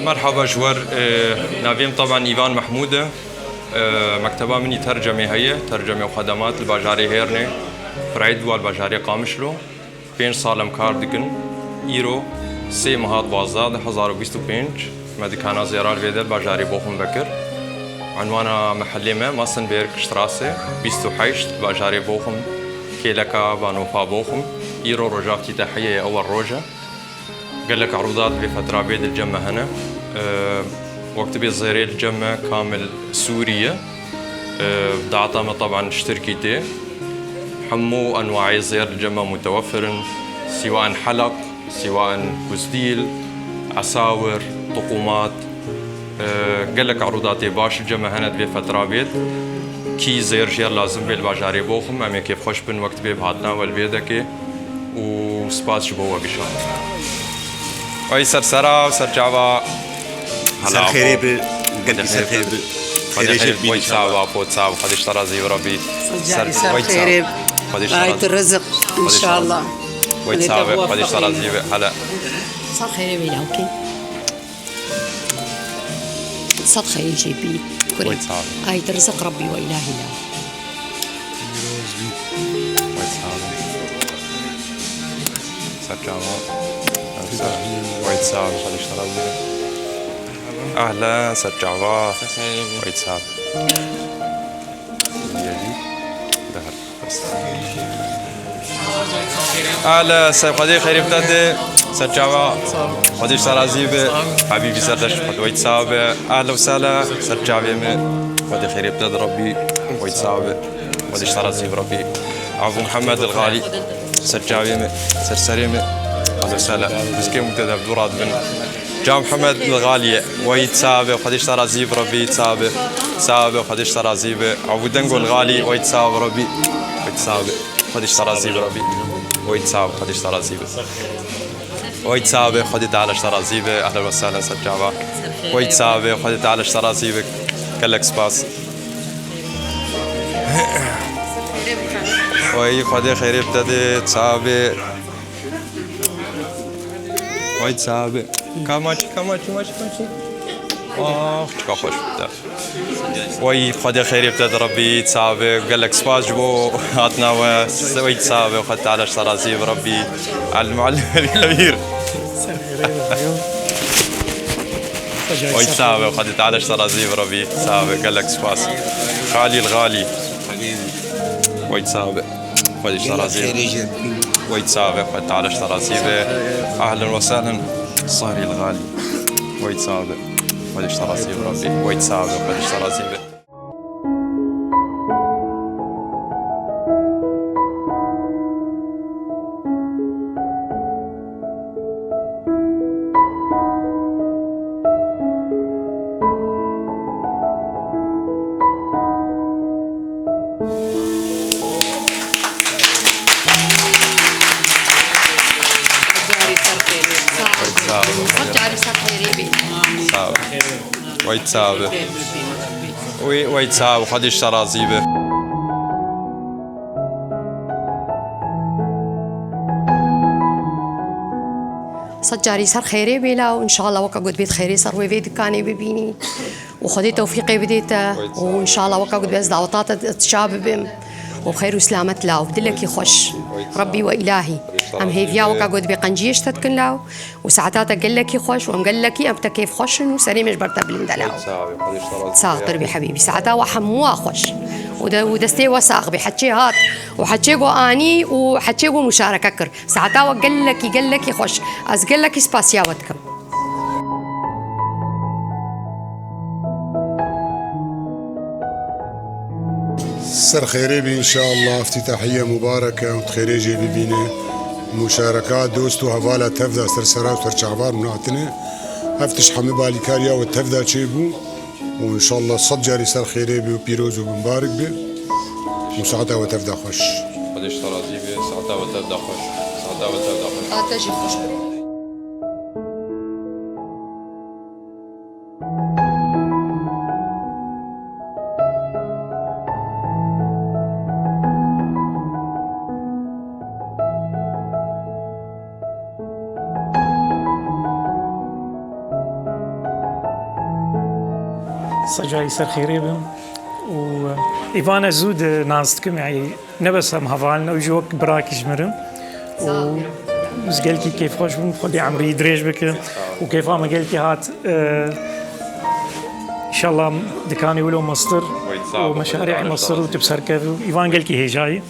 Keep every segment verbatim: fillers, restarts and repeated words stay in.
Merhaba ji we re, e, navê min teban Îvan Mehmûd e. E, mekteba min î tercemê heye, tercemê û xedemat li bajarê Hêrnê, Freid wa li bajarê Qamişlo. Pênc sal em kar dikin. Îro sê meha duwazdeh du hezar û bîst û pênc me dikana zêra li vê de li bajarê Boxum vekir. Unwana mehellê me Massenberg Strasse bîst û heşt, li bajarê Boxum, kêleka Bahnhofa Boxum. Îro roja îftîtahiyê ye, ewel roj e. Gelek erudat vê fetra bê di cem me hene. Ee, wek tibê zêrê li cem me kamil Sûrî ye. Ee, data me teban ji Tirkî tê. Hemû enwayê zêr li cem me mutewefir in. Sîwa in heleq, sîwa in kustîl, esawir, tuqumat. Ee, gelek erudatê baş li cem me hene di vê fetra bê. Kî zêr jê re lazim bê li bajarê Boxum, em ê kêfxweş bin wek tibê bi hatina we li vê dekê. û spas ji bo we gişan. Ay ser sera, ser çava. Ser xêrê bi, gelkî ser xêrê bi. Xwedê xêrê bi, inşallah. Xwedê ji te razî bi, Rabbî. Ser carî ser xêrê bi. Xwedê ji te razî. Ay tu rizik, inşallah. Xwedê ji te razî bi. Hala. Ser xêrê bi, okey. Sed xeyir jê bî. Kurê. Ay tu rizik, Rabbî we îlahî la. Wait, sağ olun. Ser çava. Wait, sağ olun. Xwedê ji te razî be. Ahlen, ser çava. Wait, sağ olun. Dehar. Ahlen, ser Xwedê xêrê bide. Ser çava. Xwedê ji te razî be. Habîbî ser deş. Wait, sağ be. Ahlen û sahlen. Ser çavê me. Xwedê xêrê bide, Rabbî. Wait, sağ be. Xwedê ji te razî be, Rabbî. Abu Muhammed el Xalî, ser çavê me, ser serê me. Ahlen û sahlen. Piskê min te dev dû radibin. Ca Muhammed el Xalî ye. Wayî sax be, Xwedê ji te razî be, Rabbî, sax be. Sax be, Xwedê ji te razî be. Abu Dengo el Xalî, wayî sax be, Rabbî. Wayî sax be. Xwedê ji te razî be, Rabbî. Wayî sax be, Xwedê ji te razî be. Wayî sax be, Xwedê Teala ji te razî be. Ahlen û sahlen, ser çava. Wayî sax be, Xwedê Teala ji te razî be. Gelek spas. Oy, Xwedê xêrê bide dê, çavê. Oy, çavê. Ka maçî, ka maçî, maçî, maçî. Ax, çika xweş bide. Oy, Xwedê xêrê bide de Rabbî, çavê. Gelek spas ji bo hatina we. Oy, çavê, Xwedê Teala ji te razî be Rabbî. El muallim el kebîr. Oy, çavê, Xwedê Teala ji te razî be Rabbî. Çavê, gelek spas. Xalî el Xalî. Oy, çavê. Xwedê ji te razî be. Oy, çavê, Xwedê Teala ji te razî be. Ahlen we sahlen. Sarî el Xalî. Oy, çavê. Xwedê ji te razî be Rabbî. Oy, çavê, Xwedê ji te razî be. Carî ser xêrê. Sağ ol. Sağ ol. Sed carî ser xêrê bî. Sağ ol. Wey çavi. Wey, wey çavi. Xwedê ji te razî be. Sed carî ser xêrê bê la û înşallah weka got bêt xêrê ser wê vê dikanê bibînî û Xwedê tewfîqê bidê te û înşallah weka got bê ez daweta te çav bibim û xêr û silamet la û dilekî xweş. Rebbî we îlahî. Em hêviya weka got bê qenciyê ji te dikin la û saeta te gelekî xweş û em gelekî em te kêf xweş in û serê me ji ber te bilind e la. Sax bir bî hebîbî. Saeta we hemûa xweş. Û de, û destê we sax bê. Heçê hat û heçê got anî û heçê got muşareke kir. Saeta we gelekî, gelekî xweş. Ez gelekî spasiya we dikim. Ser xêrê bî înşallah. Îftîtahiye mubarek e û xêrê jê bibîne. Muşareka dost û hevala tev de ser sera û ser çavan hûn hatine. Ev tişt hemî balîkariya we tev de çêbû. û înşallah sed carî ser xêrê bê û pîroz û bimbarik bê û saeta we tev de xweş. Xwedê ji te razî be, saeta we tev de xweş. Saeta we tev de xweş. Saeta jî xweş be. Secayî ser xêrê bin. Û, e, Îvan ez zû di nas dikim, yani ne bes em heval in, ew jî wek birakî ji min in. Û ez gelkî kêfxweş bûm, Xwedê emrî dirêj bike. Û kêfa me gelkî hat, e, înşallah dikanê wilo mestir û meşarî mestir û tu bi ser kev û Îvan gelkî hêjayî.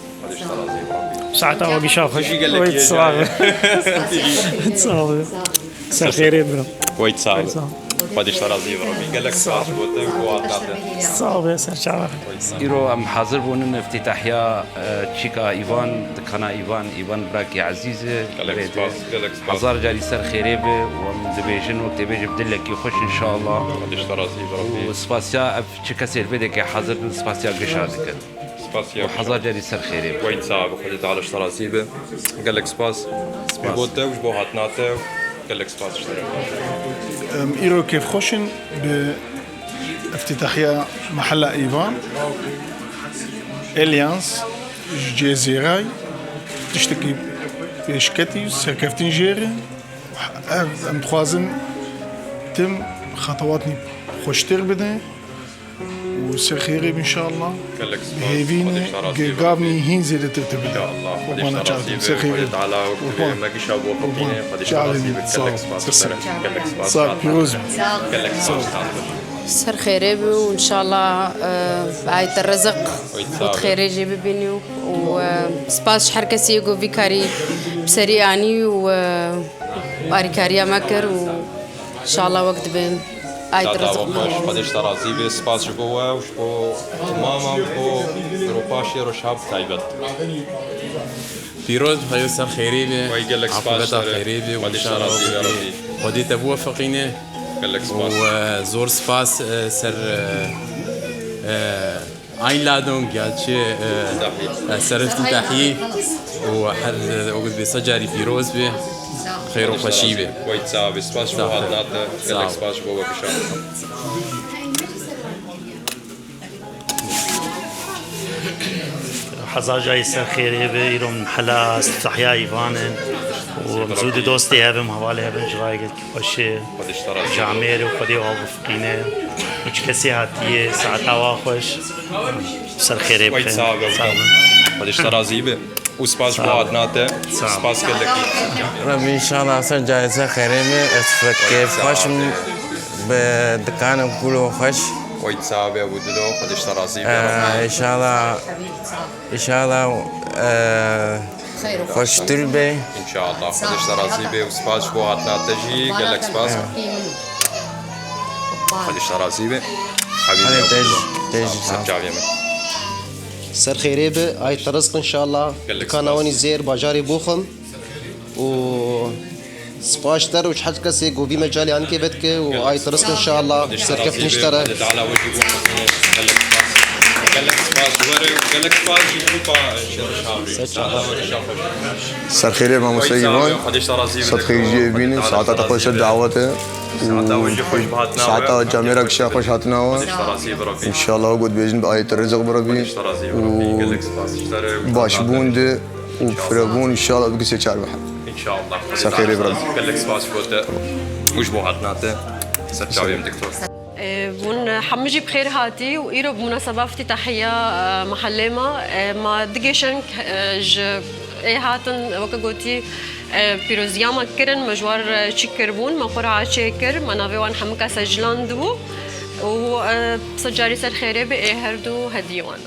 Saeta we gişa xweş. Wê sağ ol. Sağ ol. Ser xêrê bira. Wê sağ ol. Xwedê ji te razî be Robî. Gelek spas bo te û bo hatina te. Sağ ol, ser çava. Îro em hazir bûnin iftîtahiya, e, çîka Îvan, dikana Îvan, Îvan birakî ezîz e. Gelek spas, gelek spas. Hezar carî ser xêrê be û em dibêjin wek tê bêje bi dilekî xweş înşallah. Xwedê ji te razî be Robî. Û spasiya ev çi kesê li vê deke hazir bin, spasiya gişa dikin. Spasiya û hezar carî ser xêrê be. Wê sağ be, Xwedê Teala ji te razî be. Gelek spas. Spas. Ji bo te û ji bo hatina te. Gelek spas ji te re. Em îro kêfxweş in bi iftîtahiya Mehela Îvan. Elyans ji Cezîrayê tiştekî pêşketî û serkeftin jê re. Ev, em dixwazin tim xetewatnî xweştir bide û ser xêrê be înşallah. Gelek spas. Bi hêvî ne, Xwedê ji te razî be. Gavnî hîn zêdetir tibî. Înşallah. Xwedê ji te razî be. Ser xêrê. Xwedê Teala wek tibê me gişa bo xwe bîne. Xwedê ji te razî be. Gelek spas. Sağ ol. Gelek spas. Sağ ol. Pîroz be. Gelek spas. Ser xêrê be û înşallah, e, ay te reziq û xêrê jê bibînî û, e, spas ji her kesî ku vî karî bi serî anî û, e, Alîkariya me kir û înşallah wek dibê ay di rizq me. Xwedê ji te razî be. Spas ji bo we û ji bo mama û ji bo gropa Şêro Şab bi taybet. Pîroz be, ser xêrê be. Wey gelek spas. Aqibeta xêrê be û înşallah Xwedê te biwefeqîne. Gelek spas. Û, e, zor spas, e, ser, e, e, Einladung ya çi, e, e, ser iftîtahî û her, e, wek dibê sed carî pîroz be, xêr û xweşî be. Wey sağ be. Spas ji bo hatina te. Gelek spas ji bo we bişa. Hezar carî ser xêrê be, îro em hela iftîtahîya Îvan in û em zû di dostê hev in, hevalê hev in, ji rayê gelkî xweş e. Ji Amêrê û Xwedê û Qîne û çi kesê hatiye, saeta wa xweş. Ser xêrê bixin. Sağ ol. Xwedê ji te razî be. Û spas ji bo hatina te. Spas gelekî. Rebî înşallah ser carê ser xêrê be. Ez kêf xweş im. Bi dikanim kulo xweş. Weyt sabe Ebu Dilo. Xwedê ji te razî be. Ee, înşallah, înşallah, ee, Xweştir be. Înşallah. Xwedê ji te razî be û spas ji bo hatina te jî. Gelek spas. Xwedê ji te razî be. Hebî te jî, te jî sağ ol. Ser çavê min. Ser xêrê be, ay te rizq înşallah. Gelek spas. Dikana wan î zêr, bajarê Boxim. Û spas ji te re û ji her kesê ku vî mecalê anikê vedike û ay te rizq înşallah. Serkeftinî ji te re. Gelek spas. Gelek spas. Were û gelek spas jî grupa Şêro Şabrî. Ser çava. Ser xêrê mamoste Îvan. Xwedê ji te razî be. Sed xêrî jê bînin. Saeta te xweş ser dawete. Saeta we jî xweş bi hatina we. Saeta we camêra kişa xweş hatina we. Xwedê ji te razî be Rebî. Înşallah got bêjin bi ayê te rizq bi Rebî. Xwedê ji te razî be Rebî. Gelek spas ji te re. Û başbûn de û firebûn înşallah bi kisê çar bihe. Înşallah. Ser xêrê be Rebî. Gelek spas ji bo te û ji bo hatina te. Ser çavê min doktor. E, hûn hemû jî bi xêr hatî û îro bi munaseba iftîtahiya, e, mehellê me, e, me digêşeng, e, ji ê hatin, weke gotî, e, pîroziya me kirin, me ji war, e, çî kiribûn, me xwe raha çêkir, me navê wan hemûka seclandibû û, e, sed carî ser xêrê be ê her du hediyê wan.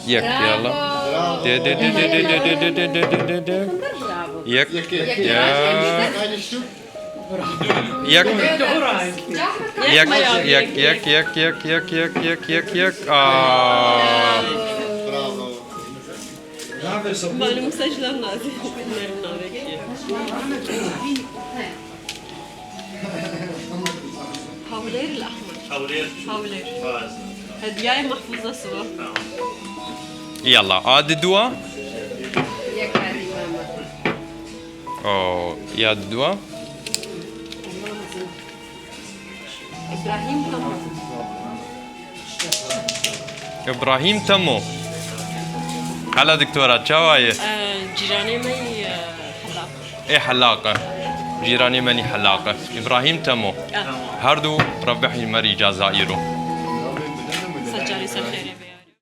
Yek, yalla. De, de, de, de, de, de, de, de, de, de, de, de, de. Yek. Ya. Yek. Yek, yek, yek, yek, yek, yek, yek, yek, yek, yek. Aa. Malum saçlar nazik. Bunların nazik. Havler el-ahmar. Havler. Havler. Hediyayê mahfuza siva. Yalla, a di dua. O, ya di dua. İbrahim Tamam. Îbrahîm Temo. Hala doktora, çawa ye? Cîranê me yî helaq. Ê helaq e. Cîranê me nî helaq e. Îbrahîm Temo. Her du Rebî Hîmerî Cezayîr o.